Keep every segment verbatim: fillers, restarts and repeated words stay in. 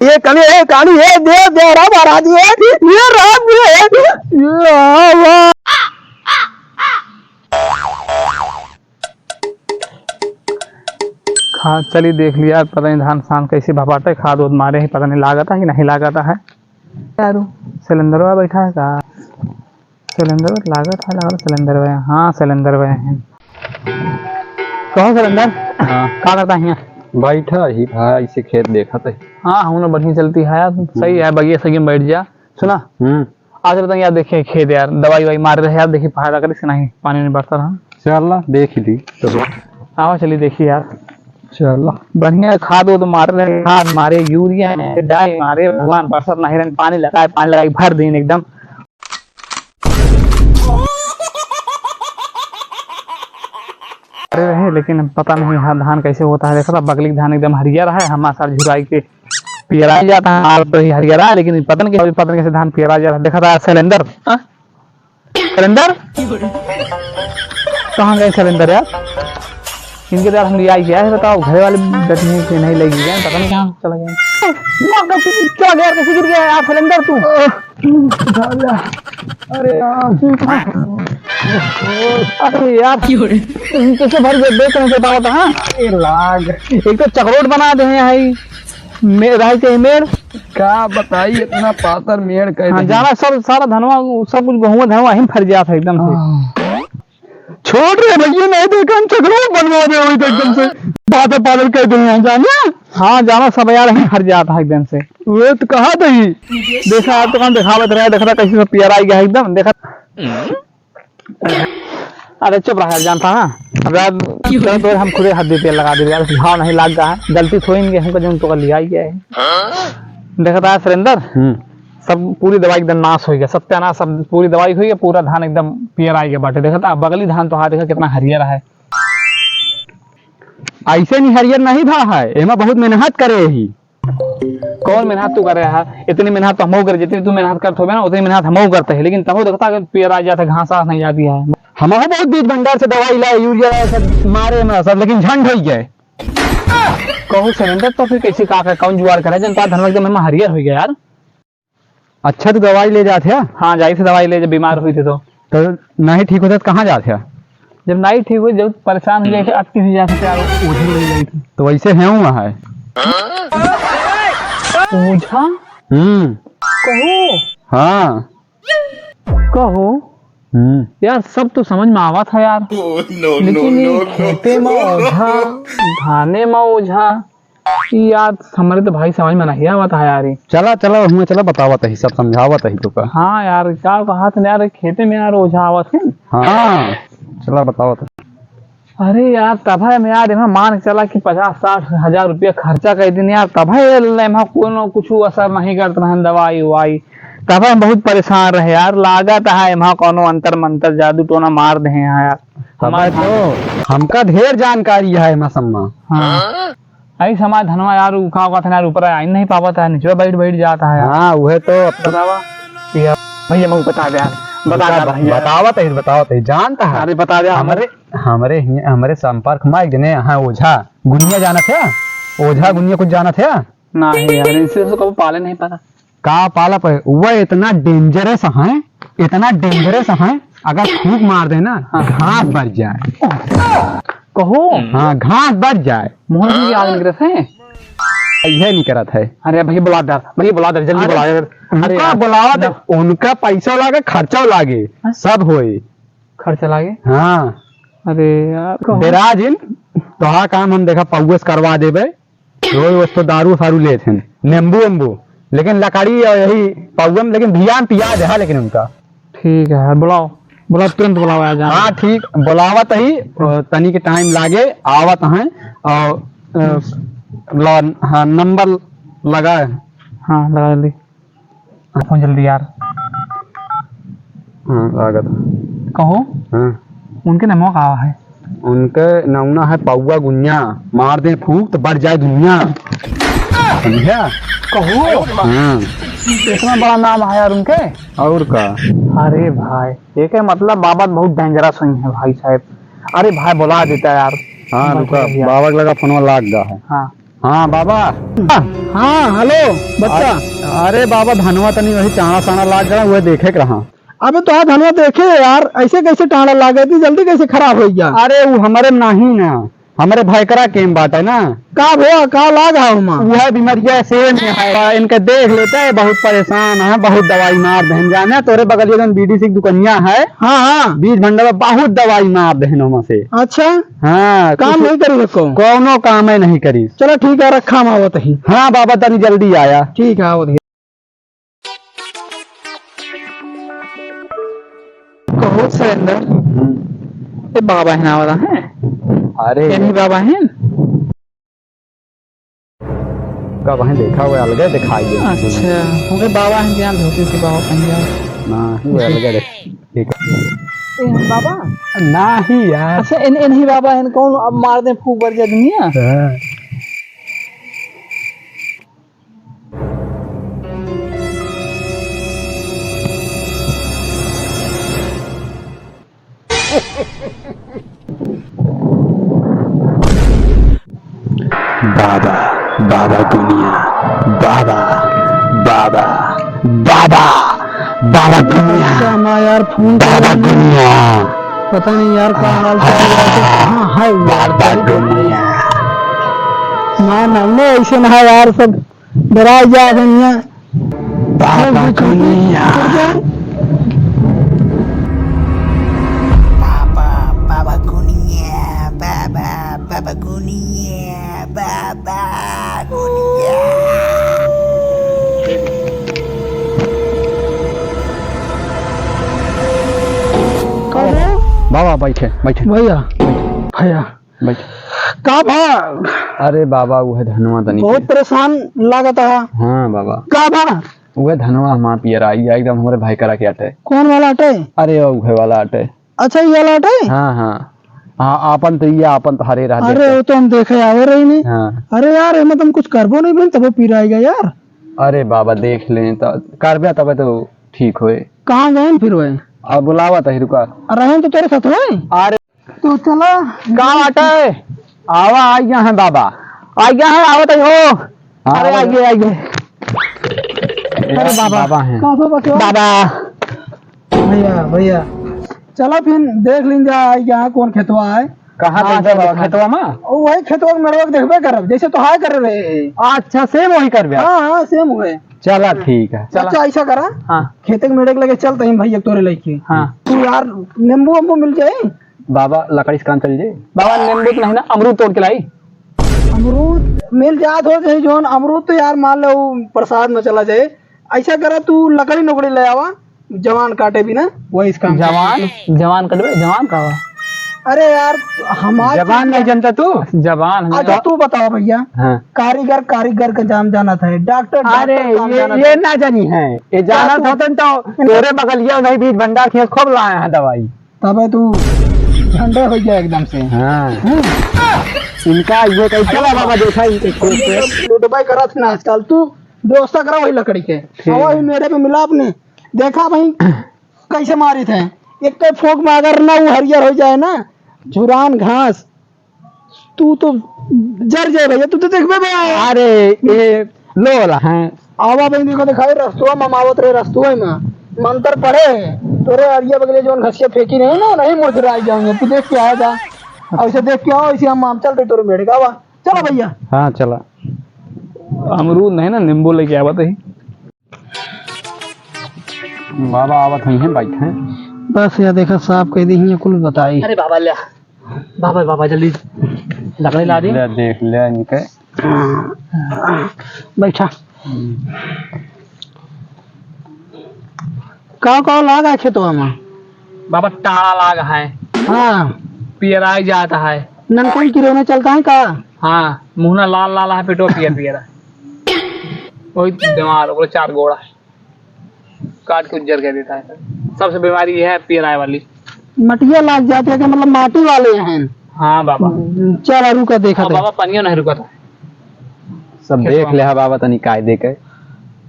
ए कने, ए काली, ए दे, दे राम महाराज, ए, ए राम, ए, ए, आ, आ। खाद चली देख लिया, पता नहीं धान सान कैसे भपाटे, खाद उद मारे है, पता नहीं लागत है कि नहीं लागत है। यारू, सिलेंडरवा बैठा है का? सिलेंडर लागत है, लागत सिलेंडर है। हाँ, सिलेंडर है। कहो सिलेंडर। हाँ। का करता है यहाँ? बैठा ही भाई, ऐसे खेत देखत है। हाँ, हम लोग बढ़िया चलती है यार। सही है, बगिया सही में बैठ जा। सुना? हम्म। आज बताइए यार, देखिए खेत यार, दवाई ववाई मार रहे हैं यार, देखिए फायदा करे कि नहीं, पानी नहीं बरसा रहा। चल, देख ही ली। आओ चलिए देखिए यार। चल। बढ़िया खाद वो तो मार रहे हैं, खाद मारे, यूरिया है, डाई मारे, भगवान बरसात नहीं रहे, पानी लगाए, पानी लगाए, भर दिन एकदम। अरे रहे, लेकिन पता नहीं हाँ, धान कैसे होता है। देखा था बगली के धान एकदम हरियर है, हमारे साथ झुराई के पियराई जाता है, और तो ही हरियर है, लेकिन पता नहीं, पता नहीं कैसे धान पियराई जाता है। देखा था सिलेंडर, हाँ? सिलेंडर? कहाँ गए सिलेंडर यार? इनके तो यार हम ले आई गया है, बताओ, घर वाले बैठे हैं कि नहीं ले गए, पता नहीं कहाँ चला गया। चला गया यार, कैसे गिर गया यार सिलेंडर तू? अरे यार। अरे यार, कैसे भर गए, देख नहीं बताओ तो, हाँ? अरे लाग। एक तो चकरोट बना दे हैं भाई, मे-, राई के मेड़। का बताई, इतना पातर मेड़ कह हाँ, दे। जाना सब, सारा धनवा, सब कुछ गहुआ धनवा ही फर जात है एकदम से। हाँ। छोड़ रे भैया, नहीं देखा, हम चकरोट बनवा दे वही तो एकदम से। पातर पातर कह दे हैं, जाना? हाँ, जाना सब यार ही फर जात है एकदम से। वो तो कहा दही। देखा यार, तो कौन दिखावत रहे, देखा था कैसे सब पियराई गया है एकदम, देखा। अरे चुप रहा यार, जानता है? अब यार, चलो तो हम खुदे हद पे लगा दे यार, घाव नहीं लाग गया है, गलती थोड़ी नहीं है, हमको जो तो लिया ही है। देखता है सुरेंद्र, हम्म। सब पूरी दवाई एकदम नाश हो गया, सत्यानाश, सब पूरी दवाई हुई है, पूरा धान एकदम पियराई गया बाटे। देखता है, बगली धान तो हाँ, देखा कितना हरियर है। ऐसे नहीं हरियर नहीं भा है, एमा बहुत मेहनत करे ही। कौन मेहनत तू करे है? इतनी मेहनत तो हमहू करे, जितनी तू मेहनत करत होबे ना, उतनी मेहनत हमहू करते हैं, लेकिन तबो देखता है कि पियराई जात है, घास आस नहीं जाती है। हमहू बहुत बीज भंडार से दवाई लाए, यूरिया लाए, सब मारे में सब, लेकिन झंड हो गए। कहू सिलेंडर तो फिर कैसे का करे, कौन जुगाड़ करे, जनता धनवा एकदम हम हरियर हो गया यार। अच्छा, तू दवाई ले जात है? हाँ, जाई से दवाई ले, जब बीमार हुई थे तो। तो नहीं ठीक होता तो कहाँ जात है? जब नहीं ठीक हुई, जब परेशान हो जाए थे, अटकी हुई जाते थे, यार, ओझा ले जाई थे। तो वैसे है हुआ है। ओझा? हम्म। कहू? हाँ। कहू? हम्म। यार, सब तो समझ में आवत है यार। लेकिन ये खेते में ओझा, धाने में ओझा, ई यार, हमरे तो भाई समझ में नहीं आवत है यार, ई। चला, चला, हुआं चला, बतावत ही, सब समझावत ही तोका। हाँ यार, का कहत न यार, खेते में यार ओझा आवत है। हाँ, चला बतावत ही। अरे यार, तब है यार, एमा मान के चला कि पचास साठ हजार रुपया खर्चा कर दिन यार, तब है एमा कोनो कुछ असर नहीं करत रहन दवाई उवाई, तब हम बहुत परेशान रहे यार, लागत है एमा कोनो अंतर मंतर जादू टोना मार दे हैं यार। तब है तो, हमका ढेर जानकारी है एमा सम्मा। हाँ। ऐसे हमार धनवा यार, उ का कहत है यार, ऊपर आ ही नहीं पावत है, नीचे बैठ बैठ जाता है यार। हाँ, उहे तो अब तो बतावा। भैया, भैया, मैं बता दे यार, बता दे भैया। बतावत है, बतावत है, जानता है। अरे बता दे यार। हमरे, हमरे ही, हमरे संपर्क में एक जने हैं ओझा गुनिया, जानत है? ओझा गुनिया कुछ जानत है? नहीं यार, इनसे तो कभी पाले नहीं पड़ा। का पाला पे, वह इतना dangerous है, इतना dangerous है, अगर फूंक मार दे ना, हाँ। घास बज जाए। कहू? हाँ, घास बज जाए। मोहन जी आग निकलत है? यह निकलत है। अरे भैया बुला दे, भैया बुला दे, जल्दी अरे, बुला दे। अरे उनका यार। बुलावा दे, उनका पैसा लागे, खर्चा लागे, हाँ? सब होए। खर्चा लागे? हाँ। अरे यार, कहू? डेरा जिन, तोहार काम हम देखा पौवे से करवा देबे। रोज वस्तु दारू सारू लेत हैं, नींबू उम्बू, लेकिन लकड़ी और यही पौवा में, लेकिन भियान पिया दे, हाँ, लेकिन उनका। ठीक है, बुलाओ, बुलाओ, तुरंत बुलाओ, आ जाना। हाँ, ठीक, बुलावत ही, अ, तनी के time लागे, आवत हैं, और, अ, ला-, हाँ, नंबर लगा। हाँ, लगा जल्दी। फोन जल्दी यार। हाँ, लागत। कहू? हाँ। उनके नमवा का है? उनके नौना है पौवा गुनिया, मार दे फूंक तो बज जाए दुनिया। समझा? कहू? हाँ। इतना बड़ा नाम है यार उनके? और का? अरे भाई, ये क्या मतलब, बाबा बहुत dangerous हुई है भाई साहब। अरे भाई, बुला देता यार। हाँ, रुका, भैया। बाबा के लगा फोनवा लाग गा है। हाँ। हाँ बाबा। हाँ, हेलो बच्चा। अरे, अरे बाबा, धनवा तनी वही टाँड़ा साँड़ा लाग गया, वह देखे के रहा। अबे तोहार धनवा देखे यार, ऐसे कैसे टाँड़ा लागे, इतनी जल्दी कैसे खराब होइ गया? अरे, वो हमरे नाही ना, हमरे भयकरा के में बाटे ना। का भवा, का लाग है ओमा? वह बीमारिया सेम है, इनके देख लेते हैं, बहुत परेशान है, बहुत दवाई मार देहन जाने। तोरे बगलिया जौन बीडी सिंह दुकनिया है, हाँ, हाँ। बीज भंडार में बहुत दवाई मार देहन ओमा से। अच्छा। हाँ, काम कुछ नहीं करी रखो। कौनो काम है नहीं करी। चलो ठीक है, रखा हम आवत ही। हाँ बाबा, तनी जल्दी आया। ठीक है, आवत ही। कहो सुरेंद्र, हम्म। ये बाबा है ना वाला है? अरे। ये नहीं बाबा है? कब है देखा हुआ, अलगे दिखाई दे। अच्छा, उनके बाबा हैं क्या? धोती से बाबा पंजाब। ना, वो अलगे देख। ठीक है। ए, बाबा? ना ही यार। अच्छा, इन, इन्हीं बाबा हैं, कौन अब मार दे फूक बर जा दुनिया? हाँ। बाबा, बाबा गुनिया, बाबा, बाबा, बाबा, बाबा गुनिया, अच्छा, ना यार, फोन बाबा गुनिया। पता नहीं यार, का हाल चाल है, कहाँ है वो यार? बाबा गुनिया। ना, ना, ना, ऐसे ना है यार, सब डराई जा रही हैं। बाबा गुनिया। बाबा, बाबा गुनिया, बाबा, बाबा गुनिया, बाबा गुनिया। बाबा, बैठे, बैठे। भैया, भैया। बैठ। का भा? अरे बाबा, उहे धनवा तनी बहुत के। परेशान लागत है। हाँ बाबा। का भा? उहे धनवा हमार पियराई है, एकदम हमरे भाई करा के अटे। कौन वाला अटे? अरे, उहे वाला अटे। अच्छा, ये वाला अटे? हाँ, हाँ। हाँ, आपन तो ये, आपन तो हरे रह अरे, देते। वो तो हम देखे आवे रही नहीं। हाँ। अरे यार, एमे तो हम कुछ करबो नहीं बन, तब वो पिराएगा यार। अरे बाबा, देख लें तो, करबे तबे तो ठीक होए। कहाँ गए फिर वह? अब बुलावा तो रुका। अरे, हम तो तेरे साथ होए। अरे, तो चला। का बाटे? आवा, आ गया है बाबा, आ गया है, आवत है हो। हाँ, अरे, आ गया। आइए, आइए। अरे बाबा। बाबा हैं। का बाबा, क्यों? बाबा। भैया, भैया, चला फिर देख लीन जा, आ गया है, कौन खेतवा है। कहाँ हाँ, देख जा बाबा, खेतवा में? ओ, वही खेतवा के मेड़वा के देखबे करब, जैसे तो हाय कर रहे हैं। अच्छा, सेम वही करबे आप? हाँ, हाँ, सेम हुए। चला, ठीक है। चला। अच्छा, ऐसा करा। हाँ। खेते के मेड़े के लगे चल, तहीं भैया तोरे लइके। हाँ। तू यार, नींबू उम्बू मिल जाए? बाबा, लकड़ी से काम चल जाए? बाबा, नींबू तो नहीं ना, अमरूद तोड़ के लाई। अमरूद मिल जात हो, चाहे जौन अमरूद तो यार, मान लो, वो प्रसाद में चला जाए। ऐसा करा, तू लकड़ी नकड़ी ले आवा, जवान काटे भी ना, वही इसका जवान, जवान कटबे, जवान का बा? अरे यार, हमार जवान नहीं जानता तू? जवान है। अच्छा, तू बताओ भैया, हाँ। कारीगर, कारीगर का जाम जाना था, डॉक्टर, अरे, डॉक्टर काम ये, जाना ये था। ना जानी है, ये क्या जानत तू? होतन तो तोरे बगलिया नहीं, बीज भंडार खेत खूब लाए हैं दवाई। तबे तू झंडे हो गया एकदम से। हाँ। हम्म। इनका ये कहीं चला बाबा, देखा इनके खूब से। लुटबाई करत ना आजकल, तू व्यवस्था करा वही लकड़ी के। ठीक। और वही मेरे पे मिला आपने, देखा भाई कैसे मारित है। एक तो फोक में अगर ना वो हरियर हो जाए ना, झुरान घास, तू तो जर जाए भैया, तू तो देखबे बे। अरे, ये लो वाला है। आवा बहन, देखो, दिखाई रस्तुआ में आवत रहे, रस्तुआ में मंत्र पढ़े है। तोरे अरिया बगले जौन घसिया फेंकी नहीं ना, नहीं मुरझुराई जाएंगे। तू देख के आया जा, ऐसे देख के आओ, ऐसे हम, हम चल रहे तोरे मेड़े का। आवा, चला भैया। हाँ, चला। अमरूद नहीं ना, नींबू लेके आवा तो ही। बाबा आवत हुई हैं, बैठे। बस या देखा, साफ कह दी, हियाँ कुल बताई। अरे बाबा, ले। बाबा, बाबा, जल्दी लकड़ी ला दी। ले, देख ले इनके। बैठा। का, का लाग है खेतवा में? बाबा, टाड़ा लाग है। हाँ। पियराई जात है। ननकुन किरोने चलता है का? हाँ, मुहना लाल लाल है, पेटवा पियर पियर है। वही बीमार, ओकरे चार गोड़ा है। काट के उज्जर कर देता है। सबसे बीमारी ये है पियराए वाली। मटिया लाग जाते हैं कि मतलब माटी वाले हैं। हाँ बाबा। चल, रुका, देखा हाँ थे। बाबा, पनियो नहीं रुका था। सब देख ले, हाँ बाबा, तनी काय दे के।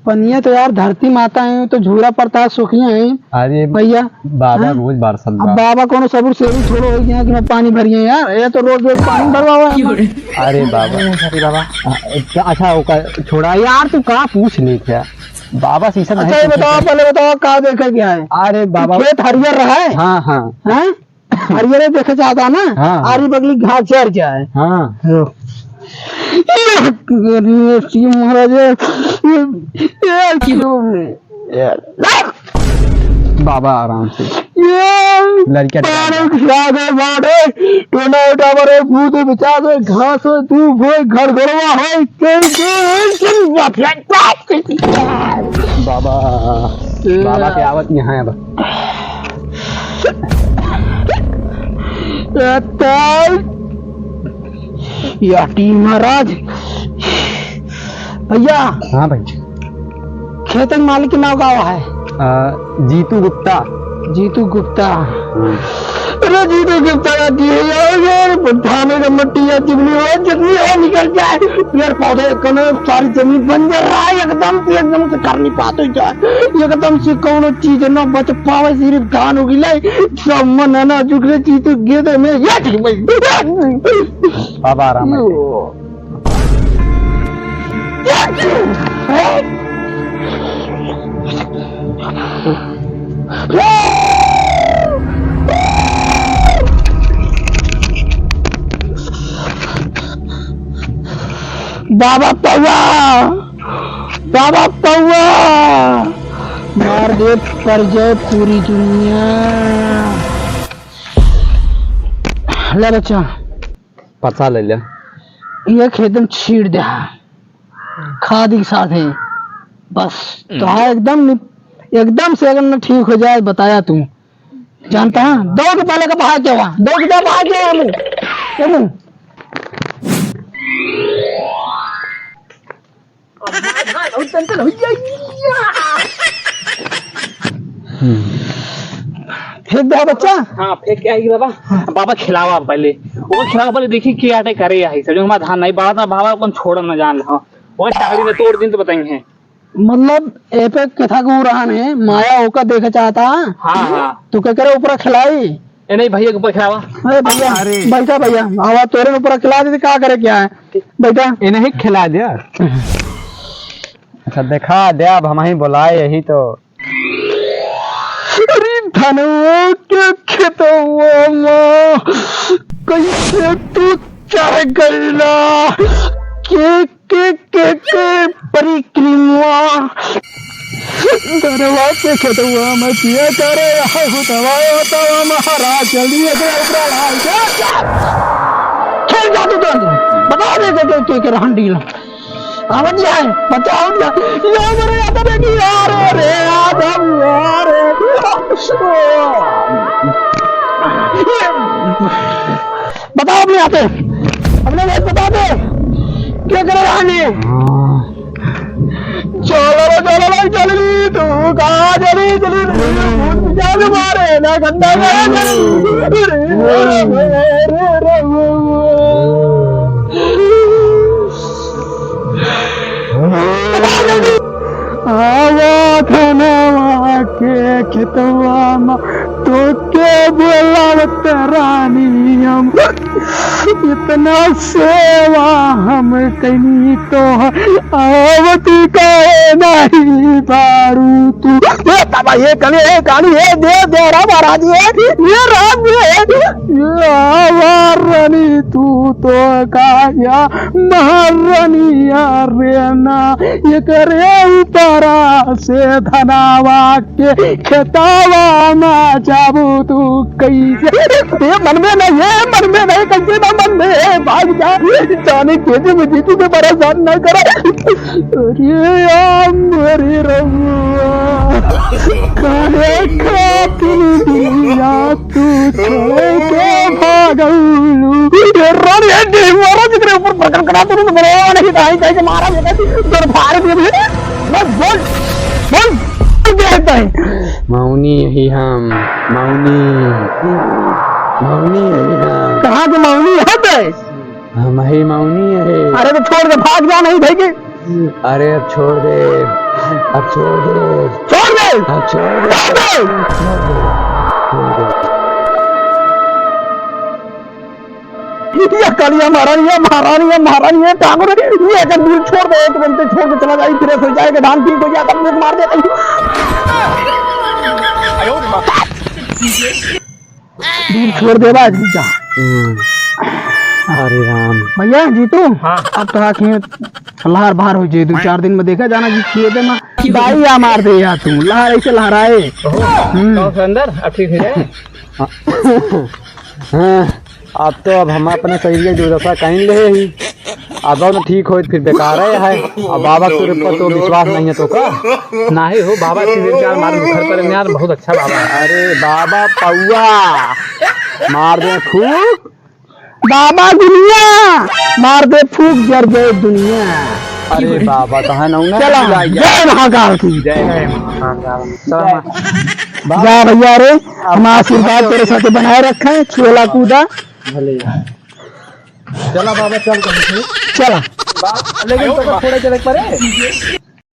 पनिया तो यार धरती माता है, तो झूरा पड़ता है, सुखिया है। अरे भैया, बाबा हैं? रोज बारसल अब बा। बाबा कोनो सबुर से भी छोड़ो हो गया कि मैं पानी भरिए यार, ये तो रोज रोज पानी भरवावा है। अरे बाबा, अरे बाबा, अच्छा, ओका छोड़ा यार, तू का पूछ ले क्या? बाबा से ई सब अच्छा, नहीं ये पूछे बताओ, थे। पहले बताओ, का देखे क्या है? अरे बाबा। खेत हरियर रहा है? हाँ, हाँ। हैं? हरियरे देखे चाहता ना? हाँ, हाँ। आरी बगली घास जर जाए। हाँ। लो। ये महाराज, ये, ये, ये, बाबा आराम से। ये लड़का पानी खिला दे, मारे, टोना उठा मारे, भूत बचा दे, घास हो, धूप हो, घर घरवा हो, के, के, के, बाबा, बाबा के आवत यहाँ है बा। अतल। या टीम महाराज। भैया। हाँ भाई। खेत के मालिक के नाम का है? आ, जीतू गुप्ता। जीतू गुप्ता। हम्म। अरे जीतू गुप्ता का जी है यार, यार, थाने का मट्टी या चिमनी हो, जितनी हो निकल जाए। पेड़ पौधे कने सारी जमीन बंजर रहा है, एकदम से, एकदम से कर नहीं पाते जाए। एकदम से कौनो चीज न बच पावे, सिर्फ धान उगिले, सब मन है ना जुट रहे, जीतू गेदे में, या ठीक भाई। बाबा आराम है। बाबा पौआ, बाबा पौआ, मार दे पर जाए पूरी दुनिया। ले बच्चा, पता ले ले। ये खेत में छीट दे, खाद के साथ है, बस। तो हाँ, एकदम नि-, एकदम से अगर न ठीक हो जाए, बताया तू जानता है, दौड़ के पहले का भाग गया, दौड़ के जा, भाग गया, हमू, हमू। फेंक दे बच्चा। हाँ, फेंक के आई बाबा। हाँ। बाबा खिलावा पहले, वो खिलावा पहले, देखी क्या आटे करे आई सब, जो हमारा धान नहीं बढ़ा था, बाबा अपन छोड़न न जान लो, वो टांगड़ी में तोड़ दिन तो बताएंगे। मतलब, ए पे कथा को रहन है, माया ओका देखे चाहता। हाँ, हाँ। तो क्या करे, ऊपर खिलाई? ए, नहीं भैया, ऊपर खिलावा। अरे भैया, अरे। बैठा भैया, आवा तोरे ऊपर खिला दे, का करे क्या है? बैठा। ए, नहीं खिला दे। अच्छा, देखा दे, अब हम ही बोलाए, यही तो। अरे धनवा के खेतवा मा, कैसे तू चढ़ गइला? के के, के, के परिक्रमा। दरवा के खेतवा में पिया करे, आए हो दवा, ओ दवा महाराज, जल्दी एकरे ऊपर आ जा। खेल जा तू तो, बता दे के, के, के, के रहन डीला। आवत जाए, बचाओ ना। यो मेरे याद में नहीं आ रहे रे, याद हम आ रहे। बताओ अपने यहाँ पे, अपने भाई बता दे, क्या करे रानी? चलो रे, चलो रे, चल ली तू, कहाँ चली, चली रे, भूत जान मारे ना, गंदा गया चली। आवा धनवा के खेतवा मा, तोके बोलावत रानी हम। इतना सेवा हम कइनी तो आवत काहे नाही बारू तू। ए बाबा, ये कने, ए कानी, ए दे, दे रा महाराज, ए, ए राम, ए, ए आवा रानी तू तो काया महारानिया रे ना, एकरे ऊपरा से धनावा के खेतावा मा जाबू तू कैसे? ए मन में नहीं, ए मन में नहीं, कैसे ना मन में, ए भाग जा, जाने के जे मुझे तुझे परेशान ना करे। अरे राम, अरे रउआ, काहे खातिर दुनिया तू छोड़ के भागलू? ए रानी, ए डीह मारा जिकरे ऊपर प्रकट करा, तू तो बड़ा नहीं, दाई, दाई के मारा, बेटा, तोर फाड़ दिए, बेटा। बस बोल, बोल, तू क्या कहता है? मौनी यही हम, मौनी, मौनी यही हम। कहाँ के मौनी है बे? हम ही मौनी है। अरे तो छोड़ के भाग जा, नहीं भाई के। अरे अब छोड़ दे, अब छोड़ दे। छोड़ दे! अब छोड़ दे। छोड़ दे! छोड़ दे। छोड़ दे। ये कलिया महारानी है, महारानी है, महारानी है, ठाकुर है, ये अगर दिल छोड़ दे, तुरंत छोड़ के चला जाए, fresh हो जाएगा, धान ठीक हो जाए, तब मुँह मार देता हूँ। दिल छोड़ दे, बाज जा। हम्म। अरे राम। भैया, जीतू, हाँ। अब तो आँखें लहर बहार हो जाए, दो चार दिन में देखा जाना कि खेत में दाई आ मार दे यार तू, लहर ऐसे लहराए। ओहो, हम्म। तो अंदर, अब ठीक हो जाए। हाँ, अब तो अब हम अपने शरीर के दुर्दशा कहीं ले ही। अब न ठीक होइत फिर बेकार है, है। अब बाबा के ऊपर तो विश्वास नहीं है तो का? नहीं हो बाबा, फिर बेकार मार घर पर यार, बहुत अच्छा बाबा है। अरे बाबा पौआ, मार दे फूक। बाबा दुनिया, मार दे फूक, जर जाए दुनिया। अरे बाबा, कहाँ ना उन्हें चला, बुलाया। जय महाकाल की। जय महाकाल। चला माँ। जा भैया रे, हम आशीर्वाद तेरे साथ बनाए रखें, खेला कूदा। भले। चला बाबा, चल कहीं से। चला। बा-, लेकिन तो थोड़े चले परे।